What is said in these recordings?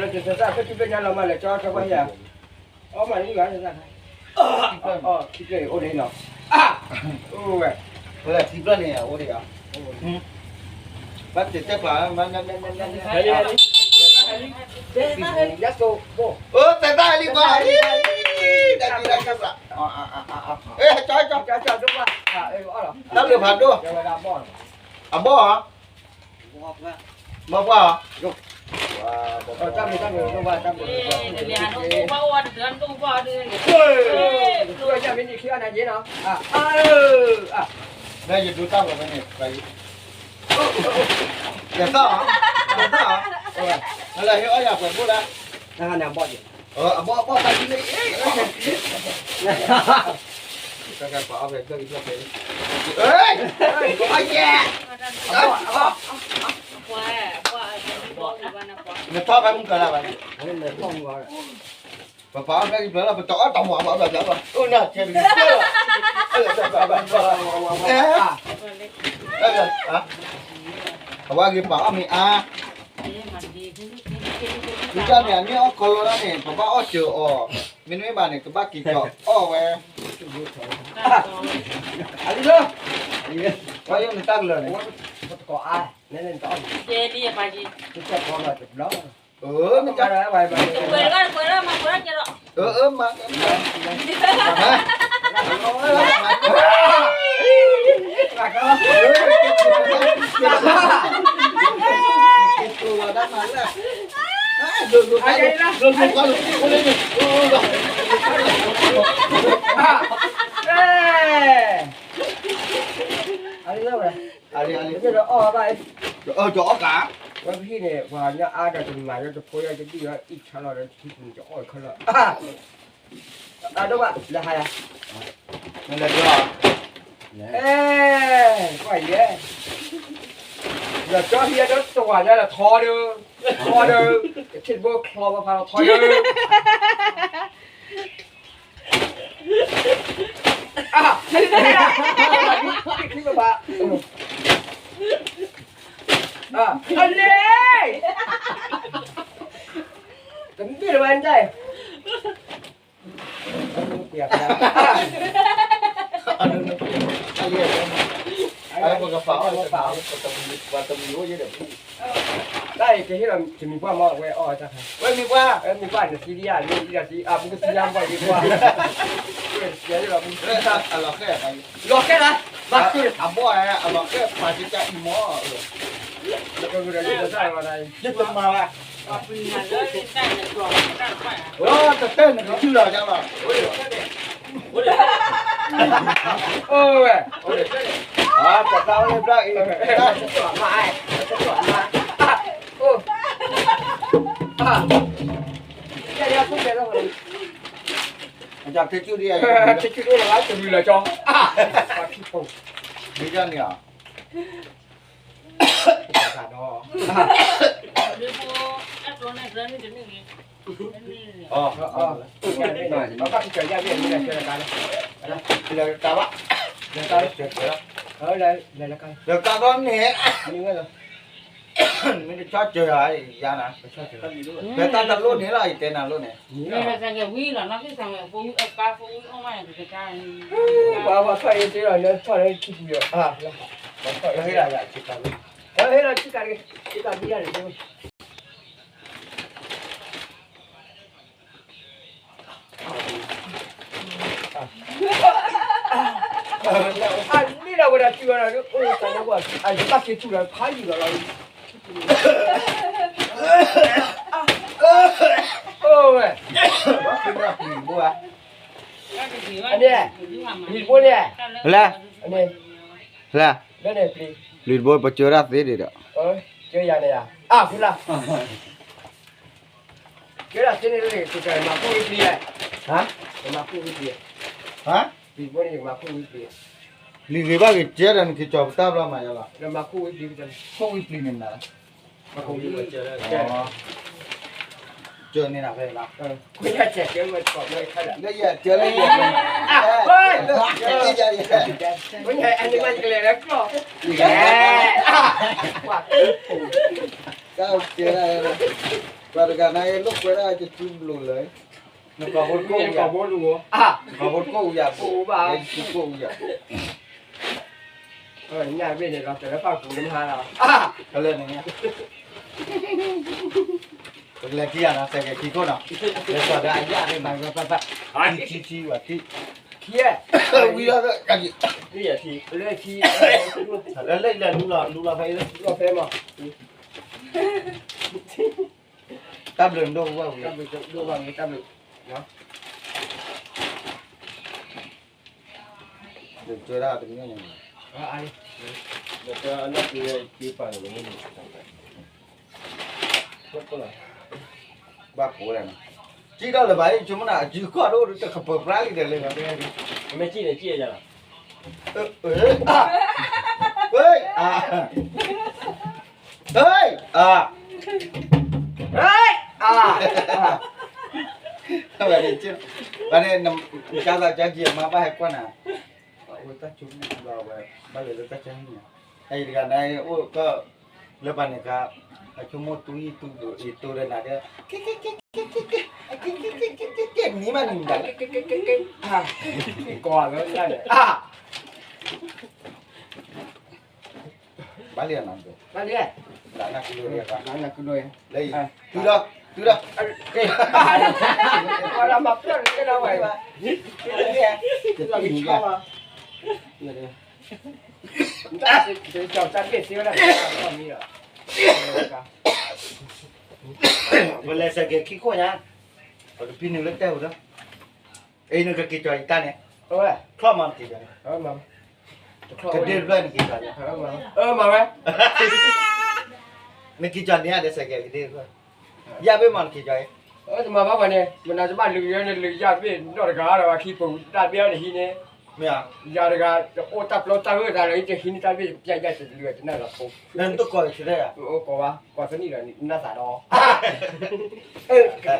လၢတသးဖဲထံဖဲညါလီၤမး လဲၤကၠီထီၣ်ဘၣ်ယၤ, အီမးလံဘၣ်သး, အီထံဖျၢၣ်အိၣ်လံနီၤ, အိၣ်ဝဲ, ထံဖျၢၣ်န့ၣ်အိၣ်ဒံးဧါ, ဘၣ်တတဲပှၤ, ယသိးဘိ, သဲသးလံဘၣ်, တၢ်ကီတၢ်ကီ, တၢ်ဘျုးဖးဒိၣ်, အဘီၣ်ဧါ, ဘီၣ်ပှၢ်ဧါ, တၢ်ဘျုးတၢ်ဘျုး, ယသီၣ်, ယသီၣ်, နလၢဟ့ၣ်အီၣ်ယၤပှဲၤဘိၣ်လၢ, နဘီၣ်, အဘီၣ်ဘီၣ်တၢ်ဒ်န့ၣ်, တၢ်ကပၤအီၣ်ဖဲဖျၢၣ်အံၤဖျၢၣ်ဖဲ, အဘီၣ်, အဘီၣ်, နထီၣ်ဖဲမုၢ်ကလၢဘၣ်, ပပာ်အီၣ်ဖျၢၣ်အံၤဖျၢၣ်လီၤ ပတအီၣ်တမၤဘၣ်ဘၣ်ဘၣ်, အိၣ်နၤကဲဒ်ဖျၢၣ်လီၤ, အဝဲဂ့ၤပာ်အီၣ်မ့ၢ်အါ, မ့ၢ်တၢ်န့ၣ် အမ့ၢ်အီၣ်ကီလီၤဒၣ်န့ၣ် ပဘၣ်အီၣ်စၢၤအီၤ, မ့တမ့ၢ်ဘၣ်န့ၣ် ကဘၣ်က့ၤကီအီၣ်ဝဲ, အလံလၢ, ပှၤယိၣ်နတၢ်ကလၢာ်န့ၣ်, ပတကိးအါ, နဲန့ၣ်တအီၣ်, အၢ မ့ၢ်တၢ်, အၢ မၤ အလံလၢဝဲ, အလံလံ, အီၣ်ဘၣ်, အီၣ်ကါ, ဝဲပဟံၣ်န့ၣ် ပှၤညါအါဒီးတမၤလၢတဖိယါတဘံၣ်လီၤ အံၣ်ဆါလီၤဒီးတထံၣ်ပူၤန့ၣ် တအီၣ်ခဲလၢာ်, အဒိၣ်ဘၣ် လဲၤဟါယၤ, လဲၤ, အဲ, ကွၢ်ယဲ, ဒီးကၠီဟံးဒီးတဝၤညါဒီးထီဒီး, ထီဒီး, တထံၣ်တဘိချီဘၣ်ဖးလီၤထီဒီး အါ, အါ, အန့ၣ်, တမ့ၢ်လၢၤဘၣ်န့ၣ်, ပကပာ်အီၣ်ပာ်အီၣ်, ပှၤတမံၤအိၣ်ယဲဒီး, တၢ်အံၤကဟ့ၣ်လီၤတမံၤပှၢ်မ့ၢ်ဝဲအီၣ်တၢ်ခါ, ဝဲမံၤပှၢ်, မံၤပှၢ်န့ၣ်သံဒံးဧါ, မ့ၢ်ဒံးဧါ, အပူၤကသံညါပှၢ်ယံၤပှၢ်, လီၤဃဲလၢ, ဘၣ်ဃုလၢ, အဘီၣ်အလီၤဃဲပာ်စတၢ်အံၤမ့ၢ်, ယတမၤဘၣ်, တတဲနကစုလီၤလီၤ, အိၣ်ဝဲ, တၢ်သးအိၣ်လၢဘျီအံၤ, အိၣ်, ထံဆူၣ်ဒ်အံၤ, ထံဆူၣ်ဒ်လီၤ, တမံၤလီၤကၠီ, ပှၤခံဖု, မ့ၢ်ဒ်န့ၣ်ဧါ, ဒီး, အ, ဘၣ်, ဒီးကါဒီးန့ၣ်, မ့ၢ်တဆီစၢၤယၤနၤ, ဒီးတၢ်တလိၣ်န့ၣ်လီၤ ယတဲနၤလိၣ်န့ၣ်, ပှၤပှၤထီၣ်အံၤတ့လီၤ လၢထီၣ်လၢထံပူၤဒီး, ဟ့ၣ်လီၤယၤ, ဟ့ၣ်လီၤထံကးတဂ့ၤ, ထံကးဘံယၤန့ၣ်, အန့ၣ်လီၤဝဲဒၣ်ထံဝဲဒၣ်, အိၣ်တၢ်လၢပှၤ, အယဘၣ်က့ၤထူၣ်ဒီးဖးယံာ်လီၤလီၤ, အိၣ်ဝဲ, အန့ၣ်, မံၤဘိန့ၣ်, လဲၣ်, အန့ၣ်, လဲၣ်, လၢန့ၣ်ပျံၤ, လံၤတဘိပစၢၤဒၣ်သ့ဒံးဒီး, စၢၤယၤန့ၣ်ယၤ, အဖုလၢ ကဲဒၣ်သ့န့ၣ်လၢန့ၣ် ကမၤခိၣ်ဝံပျံၤ, ဟါ, ကမၤခိၣ်ဝံပျံၤ, ဟါ, ပံၤဘိန့ၣ် ကမၤခိၣ်ဝံပျံၤ, လံၤဂ့ၤဘၣ်ဂ့ၤကဲဒီး နကကၠီၤပတၢ်ဘျီမးယလီၤ, မၤခိၣ်ဝံပျံၤ, ခိၣ်ဝံပျံၤန့ၣ်နၤ, ခိၣ်ဝံပျံၤ, ကၢန့ၣ်နၤဖဲလီၤ, ခိၣ်ယၢ်စဲးကဲဝဲကီးဘျီခါဒီး, လၢယဲၢ်ကၢလၢယဲၢ်, ဝဲန့ၣ်အန့ၣ်မးယကလဲၤလၢကျီၢ်, ယဲၢ်, ကၢကဲလၢ ပှၤတဂၤန့ၣ် လိာ်ကွဲဒၣ်ကစုဘျိးလၢ နကိာ်ဖိတကိးဝံၤယၤ, ကိာ်ဖိတကိးဝံၤယၤဘိ, ယစုကိးဝံၤယၤဘိ, ညၣ်ဘ့ၣ်န့ၣ် လီၤတဲာ်လၢဖၣ်ပူၤလၢမဟါလီၤ, ကလဲၤန့ၣ်, ပကလဲၤခံဂၤနီၤ, စဲးကဲၤခံခိၣ်နီၤ, လဲၤစီၤဒီးအယၢ်န့ၣ်မၤဝဲပၣ်ပၣ်, ထံထံထံဝဲထံ, ထံ, ဝံၤလီၤ, လၢထံ, လၢလၢလဲၤလူလီၤ, လူလီၤဖဲအံၤလၢ, လူလီၤဖဲမး, တၢ်ဘျုးဒိၣ်ဝဲဝံၤ, တၢ်ဘျုးဒိၣ်ဝဲဝံၤ, တၢ်ဘျုး, ဒိၣ်ကၢဒၣ်တမံၤန့ၣ်, ဘၣ်ကိးလဲၣ်နီၤ, ကံထီၣ်လၢၤဘၣ်အံၤ ဆိကမိၣ်နၤ အစုခီၣ်ဒိၣ်တကပၢၤပြါလံဒီးလၢ, မ့ၢ်စံၣ်န့ၣ်စံၣ်ယၤလီၤ, ဟ့ၣ်, ဟ့ၣ်, ဟ့ၣ်, ဝဲန့ၣ်, ဝဲန့ၣ်, ကၢ်သးကၢ်ကံအမါဘၣ်ဟဲကွၢ်နၤ, အဝဲတၢ်ဆိကမိၣ်လီၤဝဲ, ဘၣ်လဲၤလၢတၢ်ဆါဟံၣ်န့ၣ်, အအံၤတဂၤန့ၣ်အိၣ်ကၢၢ်, လၢပှၤန့ၣ်ခါ, အဆိကမိၣ်တူၢ်ယံၣ်တူၢ်ဒိၣ်အံၤတိၢ်ဒီးနၤဒီး, ကဲ, ကဲ, ကဲ, ကဲ, ကဲ, ကဲ, ကဲ, ကဲ, ကဲ, နံၤမးနံၤမတၤလဲၣ်, ကဲ, ကဲ, ကဲ, ကဲ, ကိးလၢ, ဘၣ်လံနီၤ, ဘၣ်လံ, လၢနကုဒိၣ်, တုၤဒီး, တုၤဒီး, ကဲ, အလၢမၤပျီၢ်န့ၣ်ကဲဒီးဝဲ, တၢ်ဘ့ၣ်သ့ဝဲဒၣ်, ပလဲၤစဲးကဲၤခံခိၣ်ညါ, ပကဖံနုာ်လၢတဲာ်အိၣ်ဒီး, အံၤနကက့ၤကီၤယတၢ်န့ၣ်, ချီၣ်မးနက့ၤကီၤန့ၣ်, ကဒ့တဖျၢၣ်နက့ၤကီၤ, မၤဝဲ, နက့ၤကီၤန့ၣ်ဒီးစဲးကဲၤကဒ့တဖျၢၣ်, ယၢ်ဘ့ၣ်မးနက့ၤကီၤအံၤ, တမၤဘၣ်ပှၤန့ၣ် မနၤတဘၣ်လုာ်ယဲန့ၣ် လုာ်ယၢ်ဘ့ၣ်နီၢ်တဂၤဒီး ဝဲခံပူၤတၢ်ဘ့ၣ်အီၤတဟံးန့ၣ်, မ့ၢ်, ယၤတဂၤ, အိၣ်တၢ်ပျီတၢ်ဂၢၢ်တၢ်လၢယတဟံးန့ၢ်တၢ်ဘ့ၣ် ပျဲယၤတလုာ်တနၢ်လီၤဖိ, နတကိးယၤ, အိၣ်ကိးဘၣ် ကိးသနံၣ်ဒီးနၢ်သး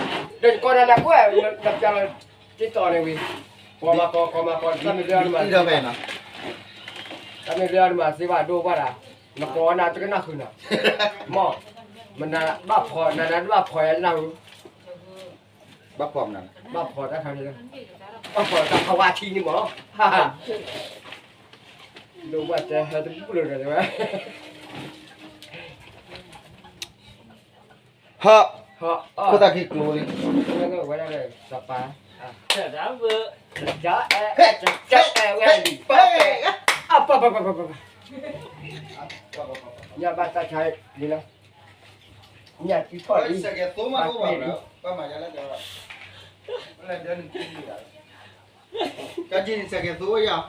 ဒီး, ဒီးယကိးနၤနၤကွၢ်, နပျဲလီၤ, တ့တီၤန့ၣ်ဝံၤ, ကိးမၤကိး ကိးမၤကိး တၢ်မ့ၢ်ဘျါအီၤနမၤ, တၢ်မ့ၢ်ဘျါအီၤနမၤသ့ဘၣ်ဒိဘၣ်ဒၣ်, နကိးနၤတကနၣ်ဃုာ်နီၤ, မ့ၢ်, မနၤဘၣ်ဖီၣ် နၤနၤတဘၣ်ဖီၣ်ယၤနၢ်ဟူ ဘၣ်ဖီၣ်မနၤ, ဘၣ်ဖီၣ်တၢ်ခါန့ၣ်, ဘၣ်ဖီၣ်တၢ်ခးဝါထံန့ၣ်မး, ဒိဘၣ်တဲဟဲတဘူၣ်လၢၤဒီးဝဲ, ဟး, ခိၣ်သၣ်ခံကျိလံ, ဝဲဒၣ်ဒီး စပၤ, တအဲၣ်, တအဲၣ်ဝဲလံ, ပၢ်, ပၢ်, ပၢ်, ပၢ်, ပၢ်, ညၣ်ဘၣ်တၢ်ဆါလံလီၤ, ညၣ်စုထီၣ်လံ, ဘၣ်ကျဲလံ, ဘၣ်မၤယၤလၢ, ကၢ်ကံန့ၣ် စဲးကဲၤသိယၤ, ဘၣ်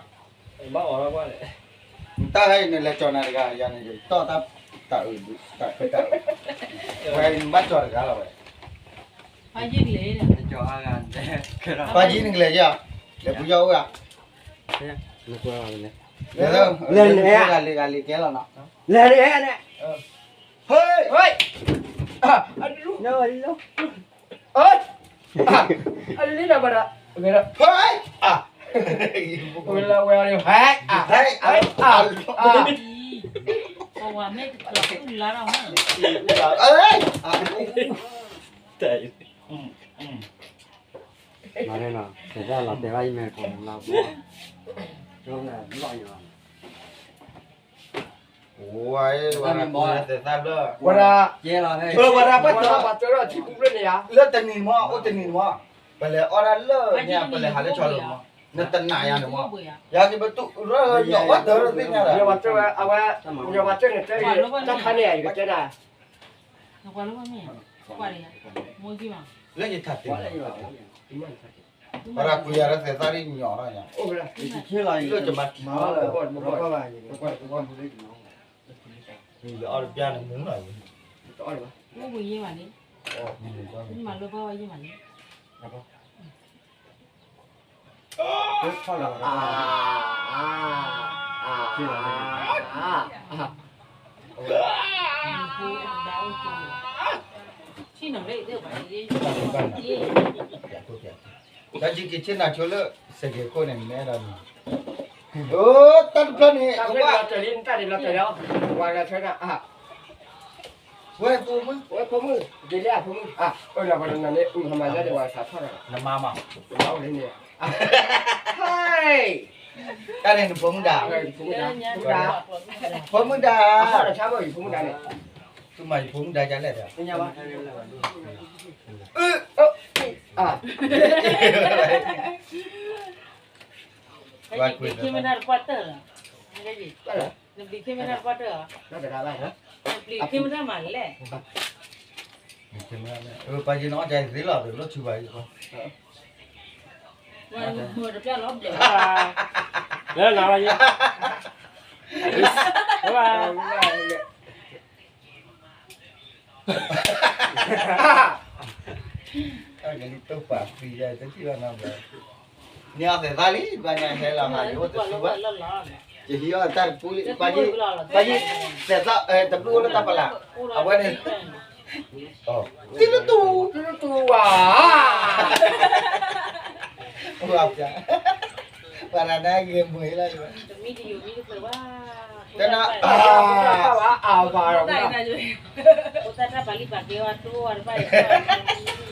အီၣ်လီၤကွၢ်လဲၣ်, တၢ်ဟဲအံၤန့ၣ်လဲၤကၠီၤနၤတဂၤ, ယၤန့ၣ်ယတီၢ်တၢ်, တၢ်အုး, တၢ်အုး, ဝဲအံၤနဘၣ်ကၠီၤတဂၤလီၤဝဲ, ပၢ်ကံနကလဲၤယၤ, လဲၤဖုယီၢ်အိၣ်ဧါ, လဲၤ, လဲၤ, လဲၤ, လဲၤ, လဲၤ, လဲၤ, လဲၤ, လဲၤ, ဟဲ, ဟဲ, အလံနၤဘၣ်ဒီး, ဟဲ, ဝဲလၢဝဲအီၤ, ဟဲ, ဟဲ, ပဝဲမ့ၢ်တကျီၤသူၣ်လါထီၣ်မး, တၢ်, မၤရဲနီၤ, တဲဒၣ်လီၤတဲာ်ဘၣ်အံၤမ့ၢ်ကိးမုၢ်လီၤ, ဝဲ, ဝဲဒၣ်, ဝဲဒၣ်, ပှၤတၢၢ်ထံပူၤဖျၢၣ်န့ၣ်ယါ, လၢတနံၤမး အိၣ်တနံၤမး, ပလဲၤအီၣ်ဒၣ်လၢညါ ပလဲၤဟးလၢဆီလိၤမး, နတနာ်ယၤန့ၣ်မး, ယၤက့ၤပတူၢ်ရၢၢ်ညိးဝဲတၢ်ရၢၢ်သ့ၣ်ညါဒီး, ယဝဲတၢၢ်န့ၣ်တဲ, တၢ်ခါန့ၣ်ယကတဲဒၣ်, လၢယထးတ့ၢ်, ပှၤရၤကွံာ်ယၤဒီးသဲးသၣ်ရံၣ်ညီၣ်ထီၣ်ညါ, လၢယမၤ, အီၣ်တပျၢ်န့ၣ်မူနီၤ, အိၣ်ဘှံးယဲၢ်မးန့ၣ်, မၤလိဘၣ်ဝဲယဲၢ်မးန့ၣ်, တၢ်က့ၤက့ၤဆ့ၣ်နၤဆိလၢ စဲးကဲၤခိၣ်န့ၣ် နမ့ၢ်အဲၣ်ဒိးန့ၣ်, တၢ်တဖျၢၣ်န့ၣ်, တၢ်လီၤတဲာ်လီၤ, ဝဲလၢထဲဒၣ်, ဝဲဖိမုၣ်, ဝဲဖိမုၣ်, က့ၤလၢအဖိမုၣ်, အ, အၢ နၤပှၤတနၤန့ၣ် အုၣ်ဟမၤလၢဒ်ဝဲသးထီၣ်တၢ်, နမါမး, နမါအိၣ်လၢန့ၣ်, ဟဲ, တၢ်န့ၣ်နဖိမုၣ်ဒါ, ဖိမုၣ်ဒါ, ဖိမုၣ်ဒါ, အဟီၣ်တၢ်ဆါဘၣ်ယဖိမုၣ်ဒါန့ၣ်, သုမၤယဖိမုၣ်ဒါဒ်လဲၣ်ဒီး, အ, အ, ဝဲကွၢ် နဘျံးခ့မ့ၢ်တၢ်တပှၢ်တၢၢ်လီၤ, နဘျံးခ့မ့ၢ်တၢ်တပှၢ်တၢၢ်လီၤ, နဘျံးခ့မ့ၢ်တၢ်မၤလဲၣ်, ပှၤယနီၢ်ကသ့လီၤ တလိၣ်ဆူဘၣ်, လၢနၤ, န့ၢ်အီၣ်သဲးသၣ်လံ ဘၣ်ညါဟဲလီၤဟး ယအိၣ်တဆူဘၣ်, ယဟံးအီၣ်တၢ်တပူလံ ပှၤယံၤ, ပှၤယံၤ, သဲးသၣ်, တဘျုးအိၣ်လၢတၢ်ပလး, အဝဲန့ၣ်, သံလတူ, သံလတူဝါ, ပှၤ, ပှၤနၤနဂ့ၤမုာ်လီၤ, တနၤ, အဝဲ, အဝဲ, တၢ်ပာ်လံပာ်ကဲဝဲတိဝဲတဘၣ်အံၤ